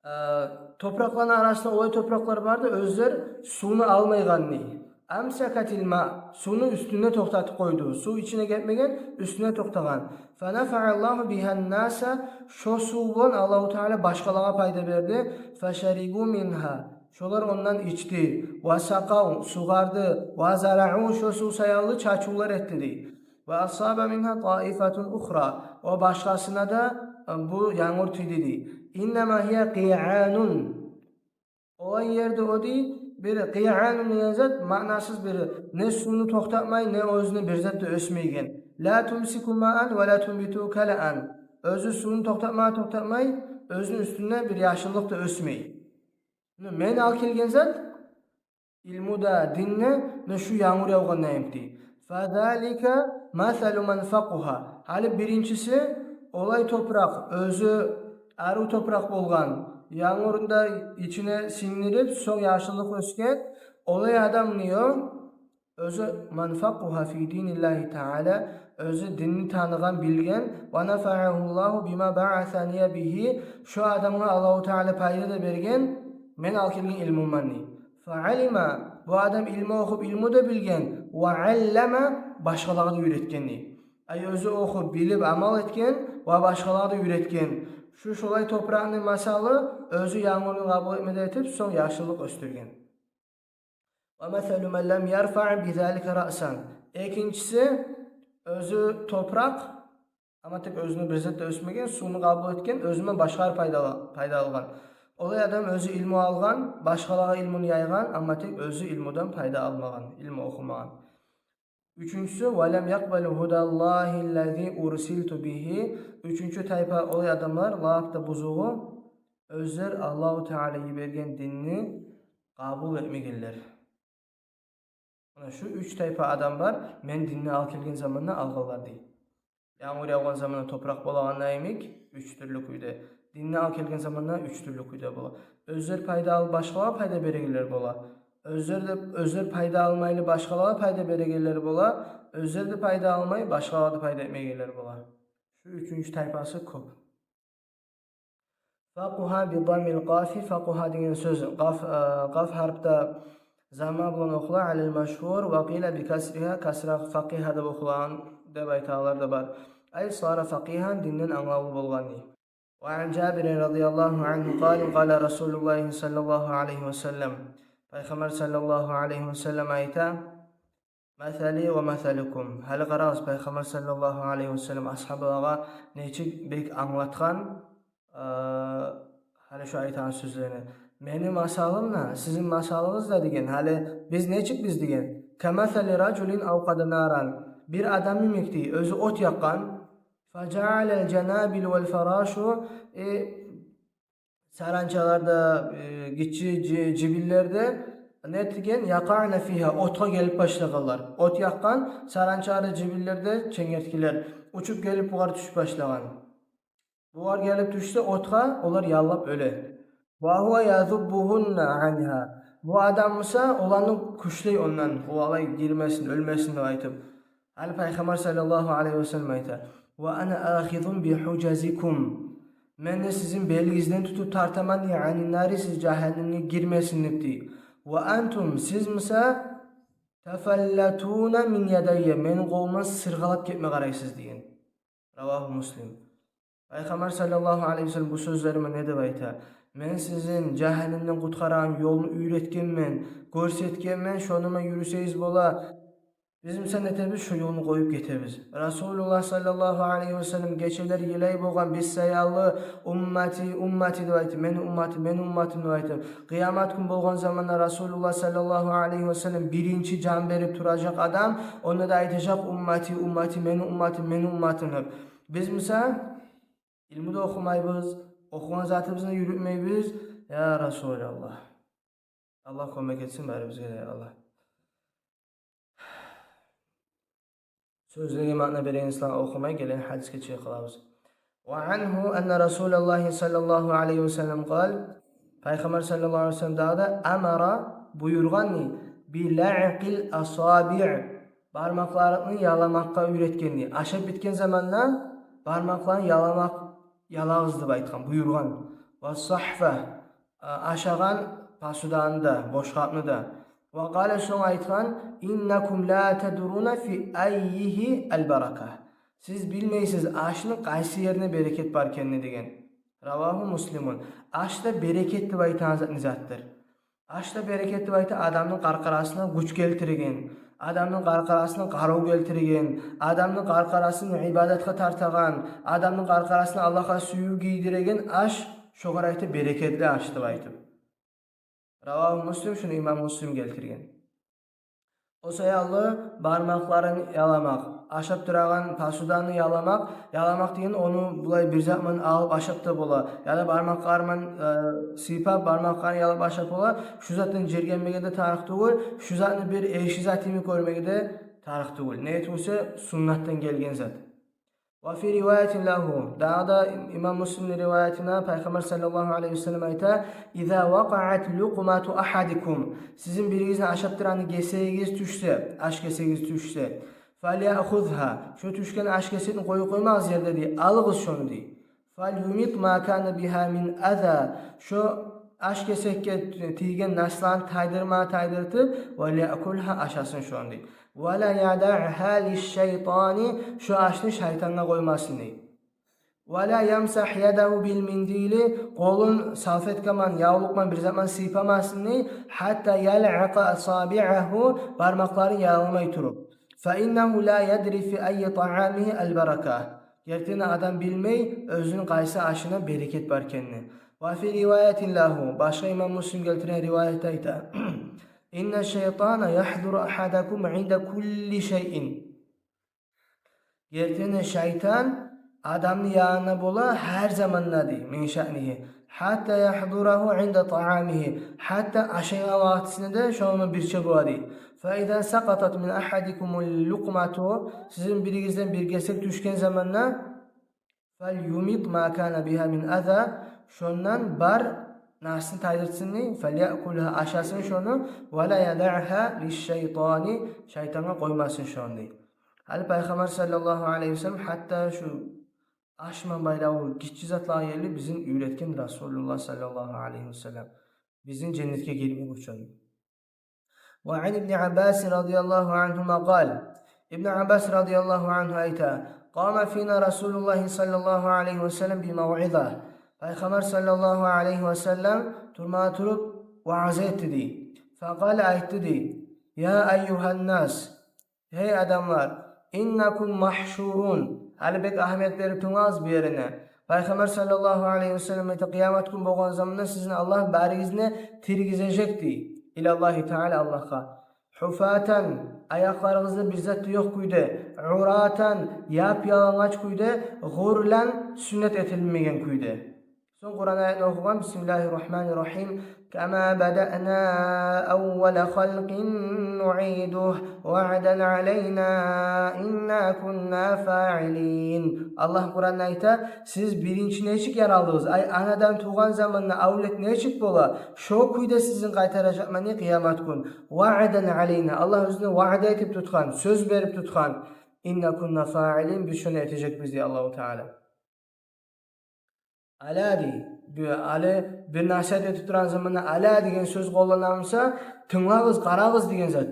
Э, топуракъланы арасында олай топуракълар барды, оьзлер сувну алмайгъан дей. «Амсакатиль маа», сувну уьстюнде токътатып къойду. Сув ичине гетмеген, уьстюнде токътагъан. «Фанафааллагьу бигьан наса», шо сув булан Аллагьу Таала башгъалагъа пайда берди. «Фашарибу мингьа», шолар ондан ичди. «Ва сакъав», сугъарды. «Ва зарау», шо сув саялы чачывлар этди дей. «Ва асаба мингьа таифатун ухра». О башгъасына да, э, бу янгур тийди дей. «Иннама гьия къианун». Олай ерде о дей, бир къианун деген зат, маънасыз бир, не сувну токътатмай, не оьзюне бир зат да оьсмейген. «Ла тумсику маан ва ла тунбиту калаан». Оьзю сувну токътатма, токътатмай, оьзюню уьстюнде бир яшыллыкъ да оьсмей. Ну, мен алып гелген зат, илму да, дин де, муна шу янгур явгъан йимик дей. «Фазалика масалу ман факъугьа». Гьали биринчиси, олай топуракъ, оьзю арив топуракъ болгъан, янгурну да ичине сингдирип, сонг яшыллыкъ оьсген, олай адам дей о, оьзю «ман факъугьа фи диниллагьи таала», оьзю динни таныгъан, билген, «ва нафаагьуллагьу бима баасания бигьи», шо адамгъа Аллагьу Таала пайда да берген мен алып гелген илмумдан дей. «Фаалима», бу адам илму охуп, илму да билген, «ва аллама», башгъалагъа да уьйретген дей. Ай, оьзю охуп, билип, амал этген ва башгъалагъа да уьйретген. Шу шолай топуракъны масалы, оьзю янгурну къабул этме де этип, сонг яшыллыкъ оьсдюрген. «Ва масалу ман лам ярфаъ бизалика раъсан». Экинчиси, оьзю топуракъ, амма тек оьзюне бир зат да оьсмеген, сувну къабул этген, оьзюнден башгъалар пайда ала-, пайда алгъан. Олай адам оьзю илму алгъан, башгъалагъа илмуну яйгъан, амма тек оьзю илмудан пайда алмагъан, илму охумагъан. Уьчюнчюсю, «ва лам якъбалу гьудаллагьиллази урсилту бигьи». Уьчюнчю тайпа олай адамлар, лап да бузугъу, оьзлер Аллагьу Таала йиберген динни къабул этмегенлер. Муна шу уьч тайпа адам бар, мен динни алып гелген заманда алгъанлар дей. Янгур явгъан заманда топуракъ болагъанда йимик, уьч тюрлю кюйде. Динни алып гелген заманда уьч тюрлю кюйде бола. Оьзлер пайда алып, башгъалагъа пайда берегенлер бола. Оьзлер де, оьзлер пайда алмайлы, башгъалагъа пайда берегенлер бола. Оьзлер де пайда алмай, башгъалагъа да пайда этмегенлер бола. Шу уьчюнчю тайпасы кёп. Факъугьа би даммиль къафи, факъугьа деген сёз къаф, э, къаф гьарпда замма булан охула, алаль машгьур, ва къила би касригьа, касра, факъигьа деп охулагъан деп айтагъанлар да бар. Ай сара факъигьан, динден англавлу болгъан дей. Ва ан Жабирин радияллагьу ангьу къала, къала Расулуллагьи саллаллагьу алайгьи ва саллам. Пайхаммар саллаллагьу алайгьи ва саллам айта: «Масали ва масалукум». Гьали къарагъыз, Пайхаммар саллаллагьу алайгьи ва саллам асгьабалагъа нечик бек англатгъан, э, гьали шу айтагъан сёзлени. Мени масалым да, сизин масалыгъыз да деген. Гьали биз нечик биз деген? Камасали ражулин авкъада наран. Бир адам йимик дей, оьзю от якъгъан. Фажаалал жанабил вал фарашу, э, саранчалар да, э, гиччи жи-, жибинлер де не этген? Якъаъна фигьа, отгъа гелип башлагъанлар. От якъгъан, саранчалар да, жибинлер де, ченгерткилер учуп гелип бугъар тюшюп башлагъан. Бугъар гелип тюшсе отгъа, олар яллап оьле. Ва гьува язуббугьунна ангьа. Бу адам буса оланы кючлей ондан, о алай гирмесин, оьлмесин деп айтып. Гьали Пайхаммар саллаллагьу алайгьи васаллам айта: «Ва ана ахизун би гьужазикум». Мен де сизин белигизден тутуп тартаман, яъни нари, сиз жагьаннемге гирмесин деп дей. «Ва антум», сиз буса, «тафаллатуна мин ядайя», мени къолумдан сыргъалап гетме къарайсыз деген. Равагьу Муслим. Пайхаммар саллаллагьу алайгьи васаллам бу сёзлериме не деп айта? Мен сизин жагьаннемден къутгъарагъан ёлну уьйретгенмен, гёрсетгенмен, шону ман юрюсегиз бола. Биз буса не этебиз? Шо ёлну къоюп гетебиз. Расулуллагь саллаллагьу алайгьи васаллам гечелер йылай болгъан биз саялы: «Уммати, уммати», – деп айтып, «Мени умматым, мени умматым», – деп айтып. Къыямат гюн болгъан заманда Расулуллагь саллаллагьу алайгьи васаллам биринчи жан берип туражакъ адам, онда да айтажакъ: «Уммати, уммати, мени умматым, мени умматым», – деп. Биз буса илму да охумайбыз, охугъан затыбызны юрютмейбиз. Я Расулаллагь. Аллагь кёмек этсин барыбызгъа да, я Аллагь. Сёзлеге маъна береген ислам охумай, гелеген гьадисге чыгъып къалабыз. Ва ангьу анна Расулаллагьи саллаллагьу алайгьи васаллам къал, Пайхаммар саллаллагьу алайгьи васаллам дагъы да амара, буюргъан дей, би лаъкъил асабиъ, бармакъларыгъызны яламакъгъа уьйретген дей. Ашап битген заманда бармакъларын яламакъ, ялагъыз деп айтгъан, буюргъан. Ва сагьфа, а, ашагъан посуданы да, бошгъапны да. Ва къала, сонг айтгъан: «Иннакум ла тадруна фи аййигьи албарака». Сиз билмейсиз, ашны къайсы ерине берекет бар экенни деген. Равагьу Муслимун. Ашда берекет деп айтагъан зат не затдыр? Ашда берекет деп айта адамны къаркъарасына гюч гелтиреген, адамны къаркъарасына къарыв гелтиреген, адамны къаркъарасын ибадатгъа тартагъан, адамны къаркъарасына Аллагьгъа сююв гийдиреген аш, шогъар айта берекетли аш деп айтып. Равагьу Муслим, шуну имам Муслим гелтирген. О саялы бармакъларын яламакъ, ашап турагъан посуданы яламакъ, яламакъ деген ону булай бир зат ман алып ашап да бола, яда бармакълар ман, э, сыйпап, бармакъларын ялап ашап бола. Шу затдан жиргенмеге де тарыкъ тюгюл, шу затны бир эрши зат йимик гёрмеге де тарыкъ тюгюл. Неге тюгюл эсе, суннатдан гелген зат. Ва фи риваятин лагьу, дагъы да имам Муслимни риваятына Пайхаммар саллаллагьу алайгьи васаллам айта: «Иза вакъаат лукъмату ахадикум», сизин биригизни ашап турагъан гесегигиз тюшсе, аш гесегигиз тюшсе, «фалъяхузгьа», шо тюшген аш гесекни къоюп къоймагъыз ерде дей, алыгъыз шону дей. «Фалъюмит ма кана бигьа мин аза», шо аш гесекге тийген насланы тайдырма тайдыртып, «валъяъкулгьа», ашасын шону дей. «Ва ла ядагьгьа лишшайтани», шо ашны шайтангъа къоймасын дей. «Ва ла ямсагь ядагьу бил миндили», къолун салфетка ман, явлукъ ман, бир зат ман сыйпамасын дей. «Хьатта ялъакъа асабиъагьу», бармакъларын яламай туруп. «Фа иннагьу ла ядри фи аййи тагьамигьи албарака». Гертиден адам билмей оьзюню къайсы ашына берекет бар экенни. Ва фи риваятин лагьу, башгъа имам Муслим гелтирген риваятда айта: «Инна шайтана ягьдуру ахадакум инда кулли шайин». Гертиден шайтан адамны янында бола гьар заманда дей, мин шаънигьи. «Хьатта ягьдурагьу инда тагьамигьи», гьатта ашайгъан вакътисинде де шону бирче бола дей. «Фа иза сакъатат мин ахадикумул лукъмату», сизин биригизден бир гесек тюшген заманда, «фалъюмит ма кана бигьа мин аза», шондан бар насны тайдыртсын дей, «фалъяъкулгьа», ашасын шону, «ва ла ядагьгьа лишшайтани», шайтангъа къоймасын шону дей. Гьали Пайхаммар саллаллагьу алайгьи васаллам гьатта шу аш ман байлавлу гиччи затлагъа ерли бизин уьйретген Расулуллагь саллаллагьу алайгьи васаллам, бизин женнетге гирмек учун. Ва ан ибни Аббас радияллагьу ангьума къал. Ибн Аббас радияллагьу ангьу айта: «Къама фина Расулуллагьи саллаллагьу алайгьи васаллам би мавъиза». Пайхаммар саллаллагьу алайгьи васаллам турмагъа туруп ваъза этди дей. «Факъала», айтды дей: «Я айюгьаннас, гьей адамлар, иннакум магьшурун». Гьали бек агьамият берип тынглаңыз бу ерине. Пайхаммар саллаллагьу алайгьи ва саллам айта: «Къыямат гюн болгъан заманда сизин Аллагь баригизни тиргизежек, – дей, – илаллагьи таала, Аллагьгъа. Гьуфатан, аякъларыгъызда бир зат да ёкъ кюйде, уратан, яп-ялангач кюйде, гъурлан, сюннет этилмеген кюйде». Сонг Къуран аятны охугъан: «Бисмиллагьи ррагьмани ррагьим. Кама бадана аввала халкъин нуидугь, ваъдан алайна, инна кунна фаилин». Аллагь Къуранда айта: «Сиз биринчи нечик яралдыгъыз, ай, анадан тувгъан заманда авлет нечик бола, шо кюйде сизин къайтаражакъман, – дей, – къыямат гюн. Ваъдан алайна, Аллагь оьзюне ваъда этип тутгъан, сёз берип тутгъан. Инна кунна фаилин, биз шону этежекбиз», – дей Аллагьу таала. «Ала», – дей, бу, гьали бир насигьат этип турагъан заманда «ала» деген сёз къоллана буса, тынглагъыз, къарагъыз деген зат.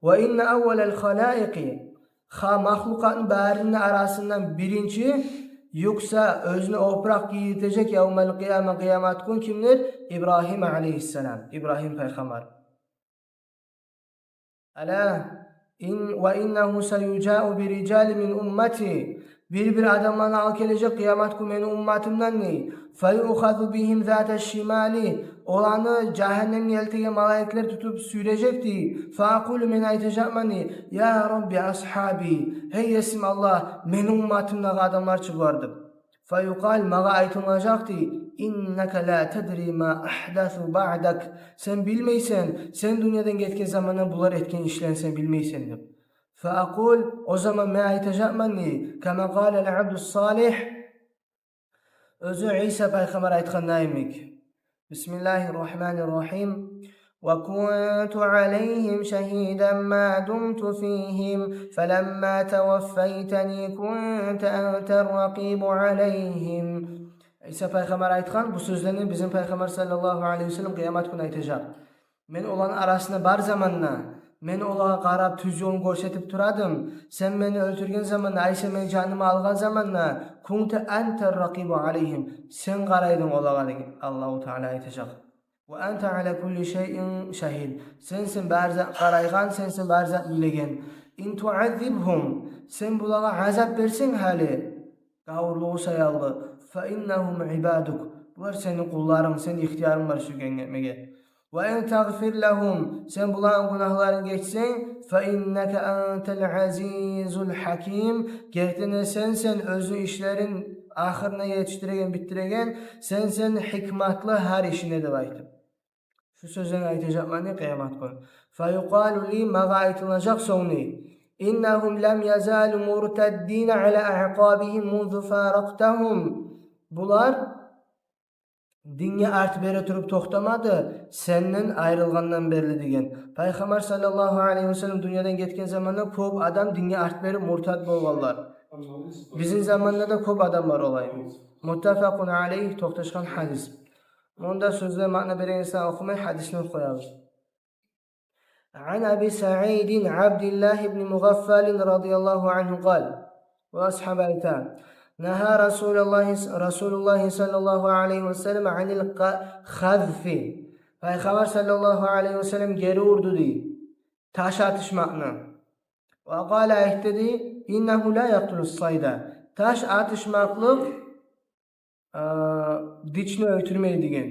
«Ва инна аввалал халаикъи, ха, махлукъатны барини арасындан биринчи, юкса, оьзюне опуракъ гийиртежек явмал къияма, къыямат гюн кимдир? Ибрагьим алайгьиссалам, Ибрагьим пайхаммар. Ала ин-, ва иннагьу саюжау бирижалин мин уммати. Бир-бир адамланы алып гележек къыямат гюн мени умматымдан, – дей. – Фаюхазу бигьим зата шимали. Оланы жагьаннемге элтеген малайиклер тутуп сюйрежек, – дей. – Фаакъулу, мен айтажакъман, – дей, – я Рабби асгьаби, гьей Есим Аллагь, мени умматымдагъы адамлар чы булар», – деп. «Фаюкъал, магъа айтылмажакъ, – дей, – иннака ла тадри ма агьдасу баъдак. Сен билмейсен, сен дюньядан гетген заманда булар этген ишлени сен билмейсен», – деп. «Фаакъул, о заман мен айтажакъман, – дей, – кама къалал абдус салигь, оьзю Иса пайхаммар айтгъанда йимик. Бисмиллагьи ррагьмани ррагьим. Ва кунту алайгьим шагьидан ма думту фигьим, фаламма таваффайтани кунта анта рракъибу алайгьим». Иса пайхаммар айтгъан бу сёзлени бизин Пайхаммар саллаллагьу алайгьи ва саллам къыямат гюн айтажакъ. «Мен оланы арасында бар заманда, мен олагъа къарап, тюз ёлну гёрсетип турадым. Сен мени оьлтюрген заманда, ай, сен мени жаныма алгъан заманда, кунта анта рракъибу алайгьим, сен къарайдынг олагъа», – деген Аллагьу таала айтажакъ. «Ва анта ала кулли шайин шагьид. Сенсен бар зат къарайгъан, сенсен бар зат билеген. Ин туаззибгьум, сен булагъа азап берсенг гьали, гавурлугъу саялы, фаиннагьум ибадук, булар сени къулларынг, сени ихтиярынг бар сюйгенге этмеге. Ва ин тагъфир лагьум, сен буланы гюнагьларын гечсенг, фаиннака антал азизул гьаким, гертиден сенсен оьзюню ишлерин ахырына етишдиреген, битдиреген, сенсен гьикматлы гьар ишине», – деп айтып. Шу сёзлени айтажакъман, – дей, – къыямат гюн. «Фаюкъалу ли, магъа айтылажакъ сонг, – дей, – иннагьум лам язалу муртаддина ала аъкъабигьим мунзу фаракътагьум. Булар динге арт бере туруп токътамады сенден айрылгъандан берли», – деген. Пайхаммар саллаллагьу алайгьи ва саллам дюньядан гетген заманда кёп адам динге арт берип муртад болгъанлар. Бизин заманда да кёп адам бар олай. Муттафакъун алайгь, токъташгъан гьадис. Мунда сёзлер маъна береген саялы охумай, гьадисни охуябыз. Ан Аби Саидин Абдиллагь ибн Мугъаффалин радияллагьу ангьу къал. Бу асгьаб айта: «Нагьа Расулуллагьи, Расулуллагьи саллаллагьу алайгьи ва саллам анил ка-, хазфи». Пайхаммар саллаллагьу алайгьи ва саллам гери урду, – дей, – таш атышмакъны. «Ва къала», айтды, – дей, – «иннагьу ла якътулус сайда». Таш атышмакълыкъ, а, дични оьлтюрмей деген.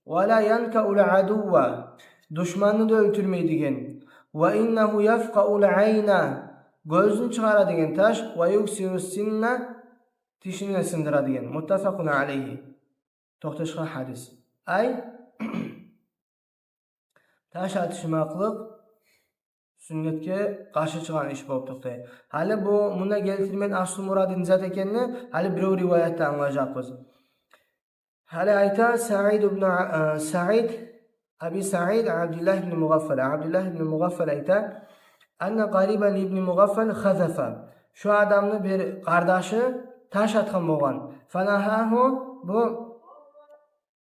«Ва ла янкаул адувва», душманны да оьлтюрмей деген. «Ва иннагьу яфкъаул айна», гёзню чыгъара деген таш. «Ва юксирус синна», тишин де сындыра деген. Муттафакъун алайгьи. Токъташгъан гьадис. Ай, таш атышмакълыкъ сюннетге къаршы чыгъагъан иш болуп токътай. Гьали бу, мунда гелтирмени аслу мурады не зат экенни гьали бирев риваятдан англажакъбыз. Гьали айта Саид ибн А-, э, Саид, Аби Саид Абдиллагь ибн Мугъаффал. Абдиллагь ибн Мугъаффал айта: «Анна къарибан ибн Мугъаффал хазафа». Шу адамны бир къардашы таш атгъан болгъан. «Фанагьагьу», бу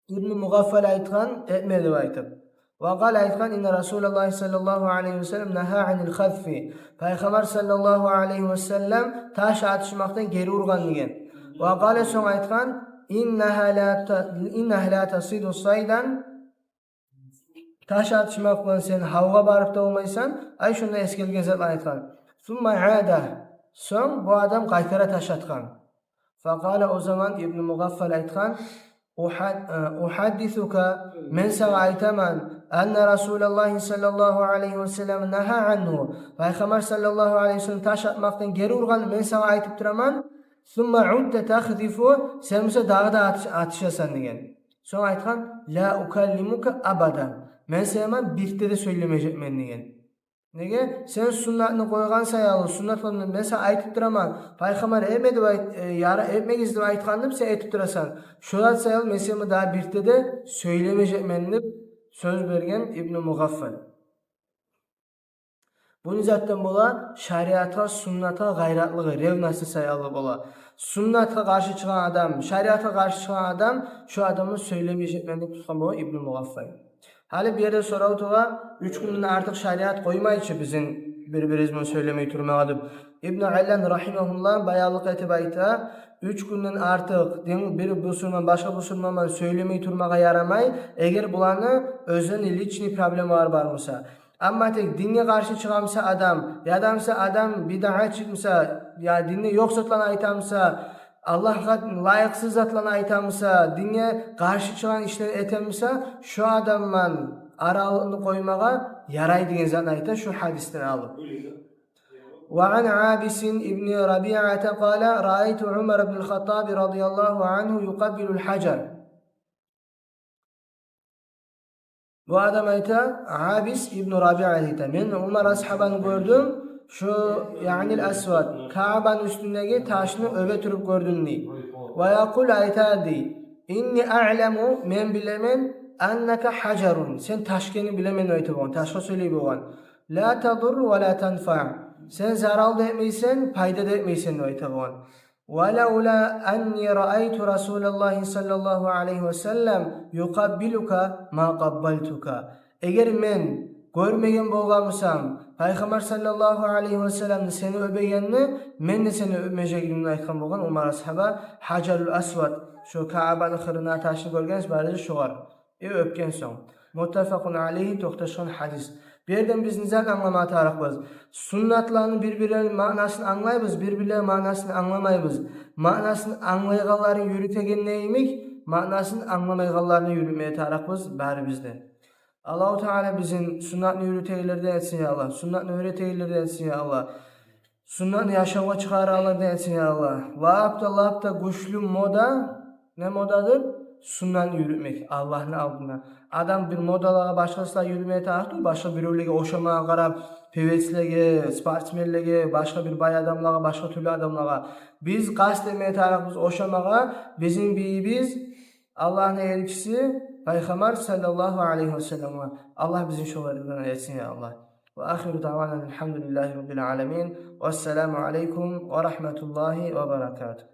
Ибн Мугъаффал айтгъан, этме деп айтып. «Ва къала», айтгъан: «Инна Расулаллагьи саллаллагьу алайгьи ва саллам нагьа анил хазфи». Пайхаммар саллаллагьу алайгьи ва саллам таш атышмакъдан гери ургъан деген. «Ва къала», сонг айтгъан: «Иннагьа ла та-, иннагьа ла тасиду сайдан». Таш атышмакъ булан сен гьавгъа барып да болмайсан, ай, шунда эсгерилген затланы айтгъан. «Сумма ада». Сонг бу адам къайтара таш атгъан. Факъала, о заман Ибну Мугъаффал айтгъан: «Ухад-, э, ухаддисука, мен сагъа айтаман, анна Расулаллагьи саллаллагьу алайгьи ва саллам нагьа ангьу, Пайхаммар саллаллагьу алайгьи ва саллам таш атмакъдан гери ургъан, мен сагъа айтып тураман, сумма удта тахзифу, сен буса дагъы да атыш-, атышасан», – деген. Сонг айтгъан: «Ла укаллимука абадан, мен сагъа бирте де сёйлемежекмен», – деген. Неге? Сен суннатны къойгъан саялы, суннат болмай, мен сагъа айтып тураман, Пайхаммар этме деп айт-, э, яра-, этмегиз деп айтгъан деп сен этип турасан. Шо зат саялы мен сагъа дагъы бирте де сёйлемежекмен деп сёз берген Ибну Мугъаффал. Бу не затдан бола? Шариатгъа, суннатгъа къайратлыгъы, ревности саялы бола. Суннатгъа къаршы чыгъагъан адам, шариатгъа къаршы чыгъагъан адам, шо адамны сёйлемежекмен деп тутгъан бола Ибну Мугъаффал. Гьали бу ерде сорав тува, уьч гюнден артыкъ шариат къоймай чы бизин бир-бирибиз булан сёйлемей турмагъа деп. Ибну Аллан рагьимагьуллагь баянлыкъ этип айта, уьч гюнден артыкъ дин, бир бусурман башгъа бусурман булан сёйлемей турмагъа ярамай, эгер буланы оьзлени личный проблемалары бар буса. Амма тек динге къаршы чыгъа буса адам, яда буса адам бидагьатчы буса, я динде ёкъ затланы айта буса, Аллагьгъа лайыкъсыз затланы айта буса, динге къаршы чыгъагъан ишлени эте буса, шо адам булан аралыкъны къоймагъа ярай деген затны айта шо гьадисден алып. Ва ан Абис ибни Рабиата къала: раайту Умар ибн аль-Хаттаби радияллагьу ангьу юкъаббилу аль-хажар. Бу адам айта, Абис ибну Рабиа айта: «Мен Умар асгьабаны гёрдюм, шу, ягьни аль-Асвад, Каабаны уьстюндеги ташны оьбе туруп гёрдюм», – дей. «Ва якъул, айта, – дей, – инни аъламу, мен билемен, аннака хажарун, сен таш экенни билемен», – деп айта болгъан, ташгъа сёйлей болгъан. «Ла тадурру ва ла танфа, сен зарал да этмейсен, пайда да этмейсен», – деп айта болгъан. «Валавла анни раайту Расулаллагьи саллаллагьу алайгьи ва саллам юкъаббилука ма къаббалтука». Эгер мен гёрмеген болгъан бусам Пайхаммар саллаллагьу алайгьи ва салламны сени оьбегенни, мен де сени оьбмежек эдим деп айтгъан болгъан Умар асгьаба Хажарул Асвад, шо Каабаны къырына ташны гёргенсиз барыгъыз шогъар. И оьпген сонг. Муттафакъун алайгьи, токъташгъан гьадис. Бу ерден биз не зат англама тарыкъбыз? Суннатланы бир-бирлерини маънасын англайбыз, бир-бирлерини маънасын англамайбыз. Маънасын англайгъанларын юрютеген йимик, маънасын англамайгъанларын юрютмеге тарыкъбыз барыбыз да. Аллагьу Таала бизин суннатны юрютегенлерден этсин, я Аллагь. Суннатны уьйретегенлерден этсин, я Аллагь. Суннатны яшавгъа чыгъарагъанлардан этсин, я Аллагь. Лап да, лап да гючлю мода, не модадыр? Суннатны юрютмек Аллагьны алдында. Адам бир модалагъа, башгъасына юрюмеге тарыкъ тюгюл, башгъа биревлеге ошамагъа къарап, певецлеге, спортсменлеге, башгъа бир бай адамлагъа, башгъа тюрлю адамлагъа. Биз къаст этмеге тарыкъбыз ошамагъа бизин бийибиз, Аллагьны элчиси Пайхаммар саллаллагьу алайгьи ва салламгъа. Аллагь бизин шолардан этсин, я Аллагь. Ва ахиру даъвана алхамдулиллагьи раббил аламин. Вассаламу алайкум ва рагьматуллагьи ва баракатугь.